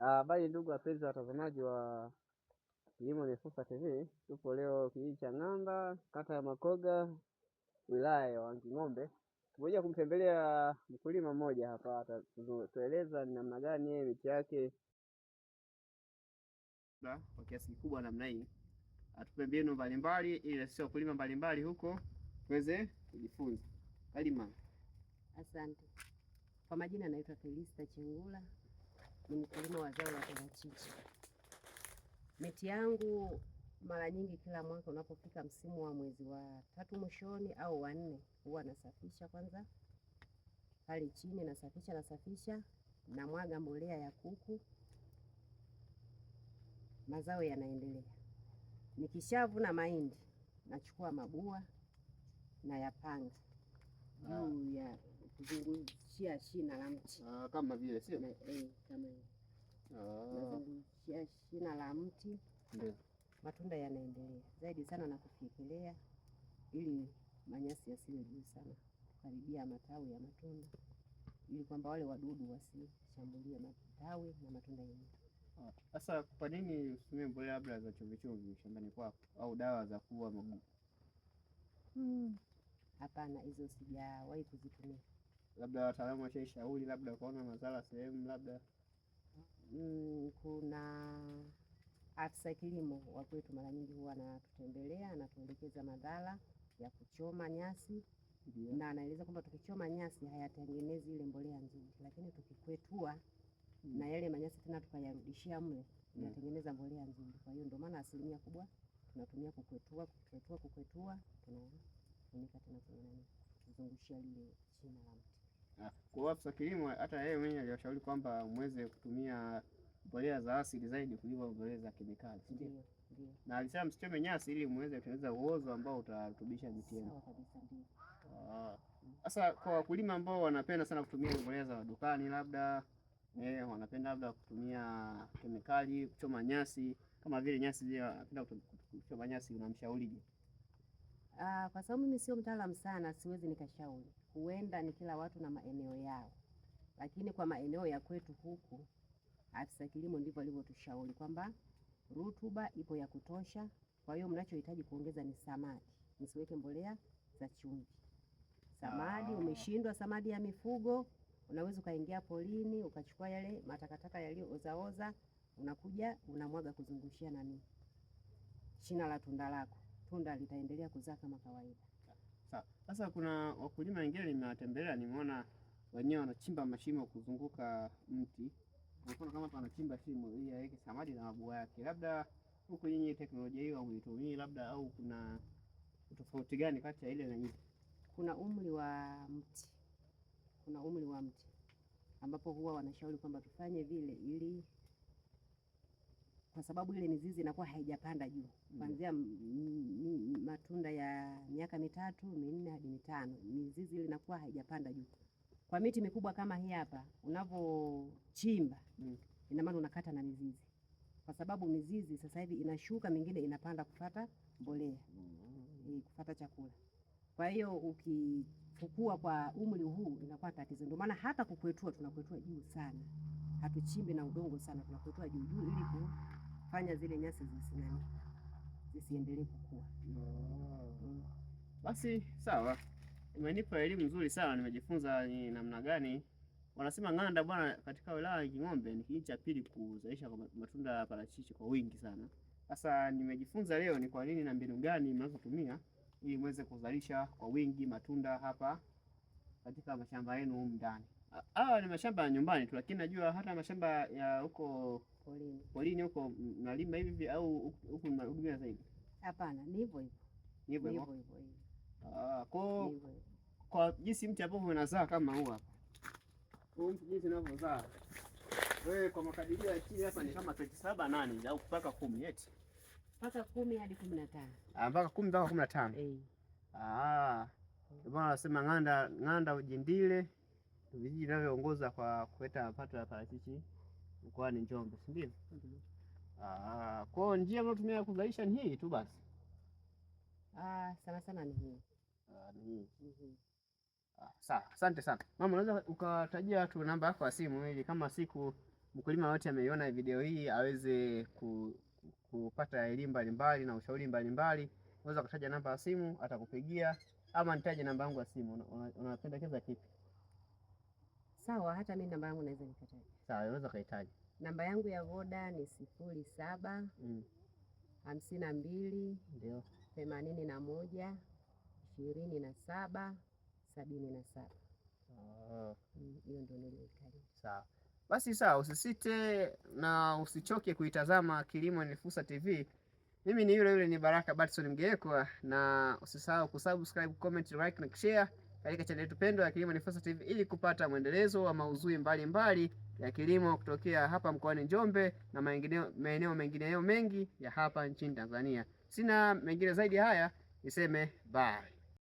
Habari ndugu wapenzi watazamaji wa Kilimo ni Fursa TV, tupo leo kijiji cha Ng'anda, kata ya Makoga, wilaya ya Wanging'ombe. Tumekuja kumtembelea mkulima mmoja hapa, atatueleza ni namna gani yeye miti yake kwa kiasi kikubwa namna hii, atupe mbinu mbalimbali ili sisi wakulima mbalimbali huko tuweze kujifunza. Kalima. Asante. Kwa majina naitwa Felista Chengula, ni mkulima wa zao la parachichi. Miti yangu mara nyingi kila mwaka unapofika msimu wa mwezi wa tatu mwishoni au wa nne, huwa nasafisha kwanza pale chini, nasafisha nasafisha, namwaga mbolea ya kuku, mazao yanaendelea. Nikishavuna mahindi nachukua mabua na yapanga juu ya kuzungushia shina la mti. Kama vile sio? Kama hivi. Nazungushia shina la mti. Ndio. Matunda yanaendelea zaidi sana na kufyekelea ili manyasi yasiwe juu sana kukaribia matawi ya matunda, ili kwamba wale wadudu wasishambulie matawi na matunda yenyewe. Sasa kwa nini usitumie mbolea labda za chumvi chumvi shambani kwako au dawa za kuua magugu? Hapana, hizo sijawahi kuzitumia. Labda wataalamu washaishauri, labda ukaona madhara sehemu labda. Kuna afisa kilimo wa kwetu mara nyingi huwa anatutembelea, anatuelekeza madhara ya kuchoma nyasi. Ndiyo. Na anaeleza kwamba tukichoma nyasi hayatengenezi ile mbolea nzuri, lakini tukikwetua na yale manyasi tena tukayarudishia mle, inatengeneza mbolea nzuri. Kwa hiyo ndio maana asilimia kubwa tunatumia kukwetua, kukwetua, kukwetua, tunafunika tena kwenye nani, kuzungushia lile shina la mti. Kwa afisa kilimo hata yeye mwenyewe aliwashauri kwamba muweze kutumia mbolea za asili zaidi kuliko mbolea za kemikali, si ndio? Ndio, ndio. Na alisema msichome nyasi ili muweze kutengeneza uozo ambao utarutubisha miti yenu. Sawa kabisa, ndio. Sasa kwa wakulima ambao wanapenda sana kutumia mbolea za dukani labda, wanapenda labda kutumia kemikali, kuchoma nyasi, kama vile nyasi zile wanapenda kuchoma nyasi, unamshaurije? Kwa sababu mimi sio mtaalamu sana, siwezi nikashauri. Huenda ni kila watu na maeneo yao, lakini kwa maeneo ya kwetu huku afisa kilimo ndivyo alivyotushauri kwamba rutuba ipo ya kutosha. Kwa hiyo mnachohitaji kuongeza ni samadi, msiweke mbolea za chumvi. Samadi umeshindwa, samadi ya mifugo, unaweza ukaingia polini ukachukua yale matakataka yaliyoozaoza, unakuja unamwaga kuzungushia nani shina la tunda lako, tunda litaendelea kuzaa kama kawaida. Sawa. Sasa kuna wakulima wengine nimewatembelea, nimeona wenyewe wanachimba mashimo kuzunguka mti. Kwa mfano kama hapa anachimba shimo ili aweke samadi na mabua yake. Labda huku nyinyi teknolojia hiyo hamuitumii labda, au kuna utofauti gani kati ya ile na nyinyi? Kuna umri wa mti. Kuna umri wa mti ambapo huwa wanashauri kwamba tufanye vile ili kwa sababu ile mizizi inakuwa haijapanda juu. Kuanzia matunda ya miaka 3, 4 hadi 5, mizizi ile inakuwa haijapanda juu. Kwa miti mikubwa kama hii hapa unavochimba, ina maana unakata na mizizi. Kwa sababu mizizi sasa hivi inashuka, mingine inapanda kufuata mbolea, kufuata chakula. Kwa hiyo ukifukua kwa umri huu inakuwa tatizo. Ndio maana hata kukwetua tunakwetua juu sana. Hatuchimbi na udongo sana, tunakwetua juu juu ili kufanya zile nyasi zisiendelee kukua. Basi sawa. Umenipa elimu nzuri sana, nimejifunza ni namna gani wanasema Ng'anda bwana katika wilaya ya King'ombe ni kijiji cha pili kuzalisha kwa matunda ya parachichi kwa wingi sana. Sasa nimejifunza leo ni kwa nini na mbinu gani mnazotumia ili muweze kuzalisha kwa wingi matunda hapa katika mashamba yenu humu ndani. Hawa ni mashamba ya nyumbani tu, lakini najua hata mashamba ya huko polini, polini huko mnalima hivi hivi au huku mnalima zaidi? Hapana, ni hivyo hivyo. Ni hivyo Ni hivyo. hivyo hivyo. Kwa Ni hivyo hivyo. kwa jinsi mti ambavyo unazaa kama huu hapa. Huu mti jinsi unavyozaa. Wewe kwa makadirio ya chini hapa ni kama 27 nane au mpaka 10 eti. Mpaka 10 hadi 15. Mpaka 10 mpaka 15. Ndio maana wanasema Ng'anda Ujindile vijiji vinavyoongoza kwa kuleta mapato ya parachichi mkoani Njombe, si ndio? Ndio. Kwa hiyo njia mnayotumia kuzalisha ni hii tu basi. Sana sana ni hii. Ni hii. Sawa, asante sana. Mama, unaweza ukatajia tu namba yako ya simu ili kama siku Mkulima wote ameiona video hii aweze kupata elimu mbalimbali na ushauri mbalimbali. Unaweza kutaja namba ya simu atakupigia, ama nitaje namba yangu ya simu. Unapendekeza kipi? Sawa, hata mimi namba yangu naweza nikataja. Sawa, unaweza kuitaja. Namba yangu ya Voda ni 07 52 Ndio. 81 27 77. Hiyo ndio niliyoikariri. Sawa. Basi sawa, usisite na usichoke kuitazama Kilimo ni Fursa TV. Mimi ni yule yule ni Baraka Batson Mgeekwa, na usisahau kusubscribe, comment, like na share katika channel yetu pendwa ya Kilimo ni Fursa TV ili kupata mwendelezo wa maudhui mbalimbali ya kilimo kutokea hapa mkoani Njombe na maeneo mengineyo mengi ya hapa nchini Tanzania. Sina mengine zaidi haya, niseme bye.